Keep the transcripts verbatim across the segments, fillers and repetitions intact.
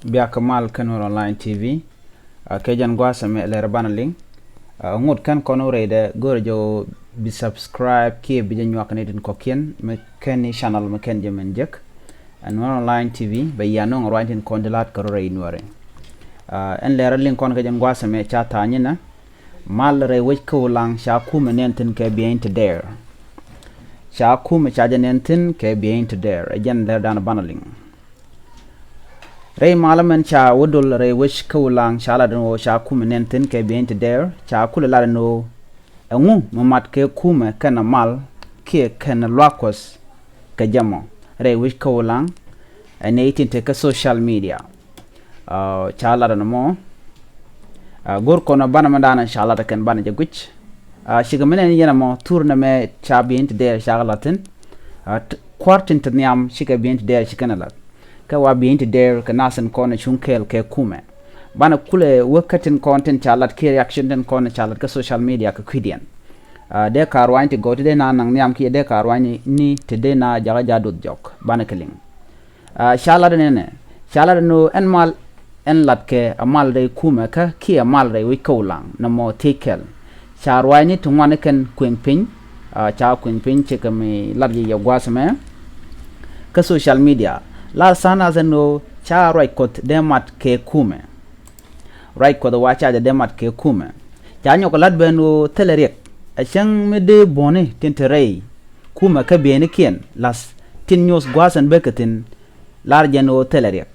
Biak kɛ mal kä Nuer Online T V. Ɛ, kɛ jɛn gua̱a̱th ɛmɛ lɛr banɛ liŋ. Ɛ, ŋot kɛn kɔn wä rɛydɛ go̱rɛ jɛ wä bi subscribe kiɛ bi jɛ nyuak ni tin kɔ̱kiɛn mi kɛn ni channel mi kɛn jɛ mɛn jek. Ɛ, Nuer Online T V bɛ yia nɔŋ ruany tin kɔn di la̱t kɛ rɔ rɛy Nuɛri. Ɛ, ɛn lɛr liŋ kɔn kɛ jɛn gua̱a̱th ɛmɛ ca tha̱a̱ny inɛ. Mal rɛy wec kä Ulaŋ ca kumɛ nɛn thi̱n kɛ biɛny ti dɛɛr. Ca kumɛ ca jɛ nɛn thi̱n kɛ biɛny ti dɛɛr. Ɛ jɛn lɛr dan banɛ liŋ. Rɛy malä mɛn ca wä dol rɛy wec kä Ulaŋ ca lat ɛn ɣöö ca kumɛ nɛn thi̱n kɛ biɛny ti dɛɛr, ca kulɛ lat ɛn ɣöö ɛŋu mi mat kɛ kumɛ kɛnɛ mal kiɛ kɛnɛ luaak Kuɔth kɛ jɛ mɔ rɛy wec kä Ulaŋ. Ɛ nɛy tin te kä social media. Ɛ, ca lat ɛn mɔ. Ɛ, go̱r kɔn banɛ mɛ danɛ ca lat ɛ kɛn banɛ jɛ guic. Ɛ, cikɛ mi nɛn yɛn ɛmɔ thur nɛmɛ ca biɛny ti dɛɛr ca kɛ lat thi̱n. Ɛ, kua̱r tin te nhiam cikɛ biɛny ti dɛɛr cikɛ nɛ lat. Kɛ wa biɛny ti dɛɛr kɛ nath tin kɔn cuŋ kɛɛl kɛ kumɛ. Banɛ kulɛ wä kä tin kɔn tin ca lat kiɛ reaction tin kɔn ca lat kä social media kɛ kui̱diɛn. Ɛ, dee ka ruany ti gɔw ti dee na naŋ nhiam kiɛ dee ka ruany ni ti dee na jakä ja duth jɔk. Banɛ kɛ liŋ. Ɛ, ca lat ɛn ɛnɛ, ca lat ɛn ɣöö ɛn mal ɛn lat kɛ ɛ mal rɛy kumɛ kä kiɛ ɛ mal rɛy wec kä Ulaŋ nɔmɔ thiec kɛl. Ca ruacni ti ŋuan kɛn kueŋ piny. Ɛ, ca kueŋ piny cikɛ mi lat yɛ yɛ gua̱a̱th ɛmɛ kä social media. Lar tha̱a̱ŋ nath ɛn ɣöö ca ruac Kuɔth dee mat kɛ kumɛ. Ruac Kuɔth wa ca jɛ dee mat kɛ kumɛ. Ca nyɔk lat ben ɣöö thilɛ riɛk ɛ cäŋ mi dee buɔ̱ni tin te rɛy kumɛ kä bieynikiɛn la̱th tin nyuɔth gua̱a̱th ɛn bekɛ thi̱n. Lar jɛn ɣöö thilɛ riɛk.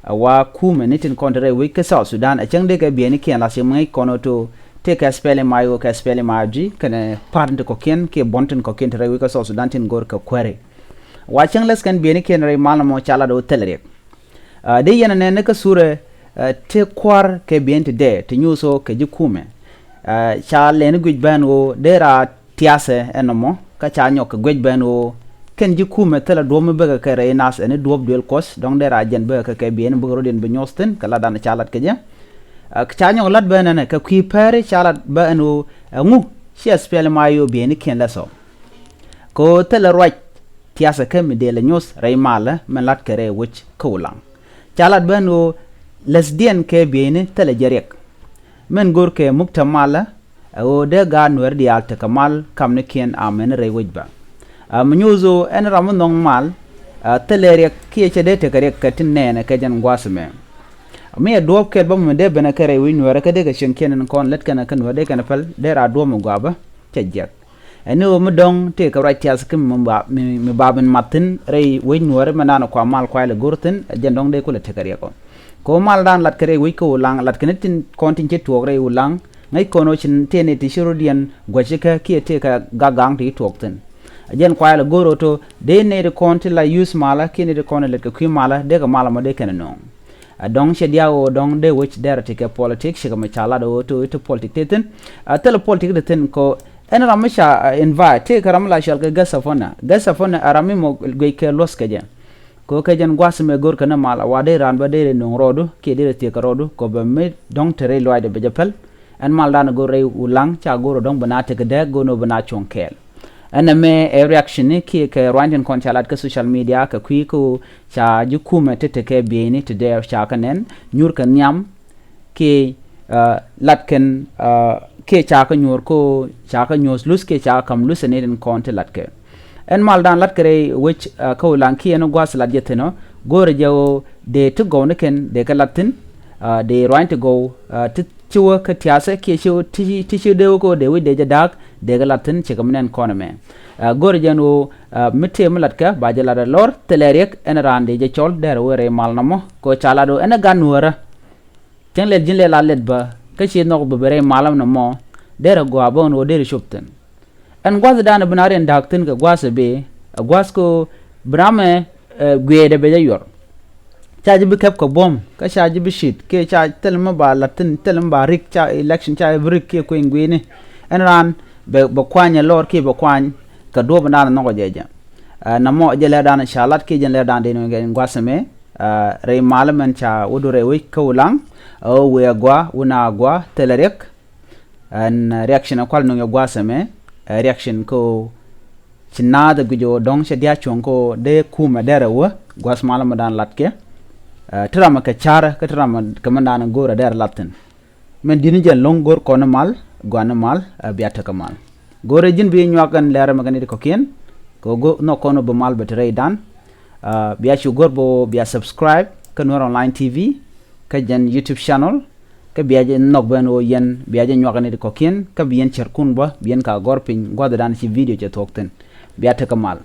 Ɛ wa kumɛ ni tin kɔn te rɛy wec kä South Sudan ɛ cäŋ dee kɛ bieynikiɛn la̱th ci mi ŋäc kɔn ɣöö to tëë kɛ SPLM-IO kɛ SPLM-IO kɛnɛ pa̱a̱t tin te kɔ̱kiɛn kiɛ buɔ̱n tin kɔ̱kiɛn te rɛy wec kä South Sudan tin go̱r kɛ kuääri. Wa cäŋ läth kɛn bieynikiɛn rɛy mal nɔmɔ ca lat ɣöö thilɛ riɛk. Ɛ, dee yɛn ɛ nɛn ni kä thurɛ, ɛ, ti kua̱r kɛ biɛny ti dɛɛr ti nyuuth ɣöö kɛ ji̱ kumɛ. Ɛ, ca lɛni guic ben ɣöö dee raa tiathɛ ɛn nɔmɔ kä ca nyɔk kɛ guic ben ɣöö kɛn ji̱ kumɛ thilɛ duɔ̱p mi bekɛ kɛ rɛy nath ɛn i̱ duɔ̱p duël Kuɔth dɔ̱ŋ dee raa jɛn bekɛ kɛ kɛ biɛni bikɛ rɔ̱diɛn bi nyuɔ̱th thi̱n kɛ latdan ca lat kɛ jɛ. Ɛ, ca nyɔk lat ben ɛnɛ kɛ kui̱ pɛri ca lat ben ɛn ɣöö ɛŋu ci SPLM-IO bieynikiɛn lɛ thɔɔk. Kɛ ɣöö thilɛ ruac tiathɛ kä mi dee lɛ nyuɔ̱th rɛy malä mɛn lat kɛ rɛy wec kä Ulaŋ. Ca lat ben ɣöö läthdiɛn kɛ bieyni thilɛ jɛ riɛk. Mɛn go̱r kɛ mukta malä ɛ ɣöö dee gaat Nuɛɛri diaal tekɛ mal kamnikiɛn amäni rɛy wec bä. Ɛ mi nyuuth ɣöö ɛn ram mi nhɔk mal, ɛ thilɛ riɛk kiɛ cɛ dee tekɛ riɛk kɛ tin nɛɛnɛ kɛ jɛn gua̱a̱th ɛmɛ. Mi ɛ duɔ̱ɔ̱p kɛl bä mi dee benɛ kɛ rɛy wec Nuɛɛri kä dee kɛ cieŋkiɛn in kɔn lät kɛn kä Nuɛɛri dee kɛn päl dee raa duɔ̱ɔ̱p mi gua̱a̱ bä cɛ jiɛk. Ɛn ni ɣöö mi dɔ̱ŋ tëëkɛ ruac tiath kä mi ba, mi, mi ba bin mat thi̱n rɛy wec Nuääri mɛn da̱a̱n kua̱ mal kuay lɛ go̱r thi̱n, ɛ jɛn dɔ̱ŋ dee kulɛ tekɛ riɛk ɔ. Kɛ ɣöö mal da̱a̱n lat kɛ rɛy wec kä Ulaŋ, lat kɛ ni tin kɔn tin ci tuɔɔk rɛy Ulaŋ, ŋäc kɔn ɣöö ci tëë nɛy ti ci rɔ̱diɛn gua̱ci kä kiɛ tëëkɛ gak ga̱a̱ŋ ti ci tuɔɔk thi̱n. Ɛ jɛn kuay lɛ go̱r ɣöö to dee nɛy ti kɔn ti la use malä kiɛ nɛy ti kɔn ti lät kɛ kui̱ malä dee kɛ mal ɛmɔ dee kɛn ɛ nööŋ. Ɛ dɔ̱ŋ cɛ diaak ɣöö dɔ̱ŋ dee wec dɛrɛ ti kɛ politik, cikɛ mi ca lat ɣöö ti, ti politik ti thi̱n. Ɛ thilɛ politik ti thi̱n kɛ ɣöö ɛn ram mi ca, ɛ, invite, tëëkɛ ram mi la cɔal kɛ Gathapona. Gathapona ɛ ram mi mɔ guic kɛ luɔ̱th kɛ jɛ. Kɛ ɣöö kɛ jɛn gua̱a̱th mi go̱rkɛ ni mal, wa dee raan bä dee rɛ nööŋ rɔɔdu kiɛ dee rɛ thiek kɛ rɔɔdu kɛ bɛ mi dɔ̱ŋ te rɛy lɔaacdɛ bɛ jɛ päl. Ɛn maldan go̱r rɛy Ulaŋ ca go̱r ɔ dɔ̱ŋ bi na tekɛ dääk go̱r ni ɔ bi na cuɔ̱ŋ kɛɛl. Ɛn ɛmɛ ɛ reaction ni kiɛ kɛ ruany tin kɔn ca lat kä social media kɛ kui̱ kä ɣöö ca ji̱ kumɛ ti tekɛ bieyni ti dɛɛr ca kɛ nɛn nyuur kɛ nhiam kiɛ, ɛ, lat kɛn, ɛ, kiɛ ca kɛ nyuur kä ɣöö ca kɛ nyuɔ̱th luth kiɛ ca kɛ ka̱m luth ɛ ni tin kɔn ti lat kɛ. Ɛn maldan lat kɛ rɛy wec, ɛ, kä Ulaŋ kiɛ ɛn gua̱a̱th lat jɛ thi̱n ɔ go̱o̱rɛ jɛ ɣöö dee ti gɔw ni kɛn dee kɛ lat thi̱n, ɛ, dee ruany ti gɔw, ɛ, ti ci wä kä tiathɛ kiɛ ci wä ti, ti ci dee wä kä wä dee wi̱c dee jɛ da̱a̱k dee kɛ lat thi̱n cikɛ mi nɛn kɔn ɛmɛ. Ɛ, go̱rɛ jɛn ɣöö, ɛ, mi tëë mi lat kɛ ba jɛ lat ɛ lɔr thilɛ riɛk ɛn raan dee jɛ cɔl dɛrɛ wee rɛy mal nɔmɔ kɛ ɣöö ca lat ɣöö ɛn ɛ gat Nuäärä. Cäŋ lɛl ji̱n lɛl a lɛt bä kä ci nhɔk bɛ ben rɛy mal nɔmɔ dɛrɛ gɔaa bä ɣän ɣöö deri cop thi̱n. Ɛn gua̱thdan bi na riɛn da̱a̱k thi̱n kɛ gua̱a̱th ɛ bëë, ɛ gua̱a̱th kɛ ɣöö bi ramɛ, ɛ, guiɛɛdɛ bɛ jɛ yuɔr. Ca ji̱ bi kɛp kɛ buɔ̱m, kä ca ji̱ bi ci̱t, kiɛ ca thil mi ba la̱t thi̱n, thil mi ba rik, ca election ca ji̱ bi rik kiɛ kueny gui̱i̱ni. Ɛn raan bɛ, bɛ kuany ɛ lɔr kiɛ bɛ kuany kɛ duɔ̱ɔ̱p in raan nhɔkɔ jɛ jɛ. Ɛ, nɔmɔ jɛ lɛrdan ca lat kiɛ jɛn lɛrdan dee ni ɛn gua̱a̱th ɛmɛ, ɛ, rɛy mal mɛn ca wä do̱r rɛy wec kä Ulaŋ, ɛ, ɣöö wëë agua, wun a agua, thilɛ riɛk. Ɛn, ɛ, reaction ɛ kual nuŋ yɛ gua̱a̱th ɛmɛ, ɛ, reaction kä ɣöö ci naath ɛ guic ɣöö dɔ̱ŋ cɛ dia̱a̱ cuɔ̱ŋ kä ɣöö dee kumɛ dɛrɛ wä gua̱a̱th mal mɛ da̱a̱n lat kɛ. Ti ram ɛ kɛ ca̱rä kä ti ram ɛ kɛ mɛn da̱a̱n go̱o̱rä dɛr lathin. Mɛn di̱t ni jɛn lo̱ŋ go̱o̱r kɔn ni mal gua̱n ni mal, bia tekɛ mal. Go̱o̱rä ji̱n bi nyuak ɛn lɛr ɛmɛ kɛ ni ti kɔ̱kiɛn. Kɛ ɣöö nhɔk kɔn ɣöö bi mal bɛ te rɛydan. Bia cu go̱o̱r bɛ ɣöö bia subscribe kä Nuer Online T V kä jɛn YouTube channel. Kä bia jɛ nhɔk ben ɣöö yɛn bia jɛ nyuak kɛ ni ti kɔ̱kiɛn kä bi yɛn cärkun bä bi yɛn ka gɔ̱r piny gua̱thdan ci video cɛ thuɔ̱k thi̱n. Bia tekɛ mal.